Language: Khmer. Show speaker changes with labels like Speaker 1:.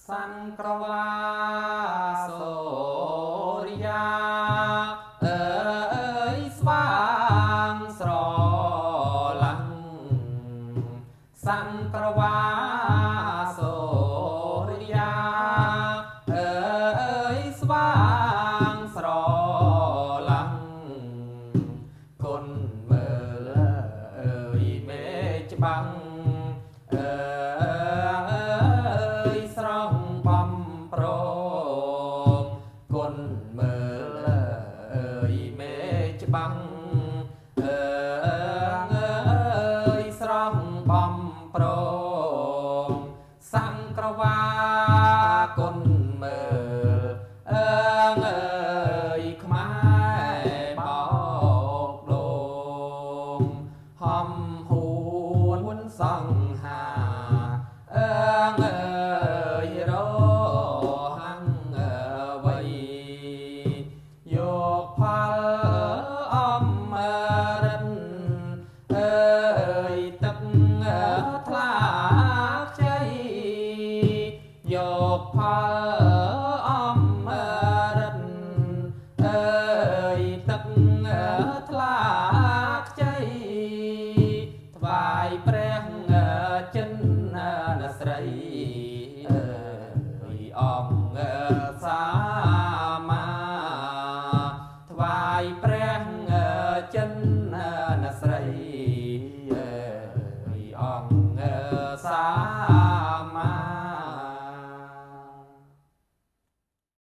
Speaker 1: សង្ក្រវាសូរិយាអើយស្វាងស្រឡាំងសង្ក្រវាសូរិយាអើយស្វាងស្រឡាំងគុណមើលអើយមេច្បាំងអើយស្រង់បំប្រមគុណមើលអើយមេច្បាំងអើយស្រង់បំប្រមសង្ក្រវាគុណមើលអើយខ្មែរបោកដូងហំហួនសង្ហាអើយរហាំងអ្វីយកផលអមរិនអើយទឹកថ្លាខ្ចីយកផលអមរិនអើយទឹកថ្លាខ្ចីថ្វាយព្រះចិនស្រីអើយអង្គសាមាថ្វាយព្រះ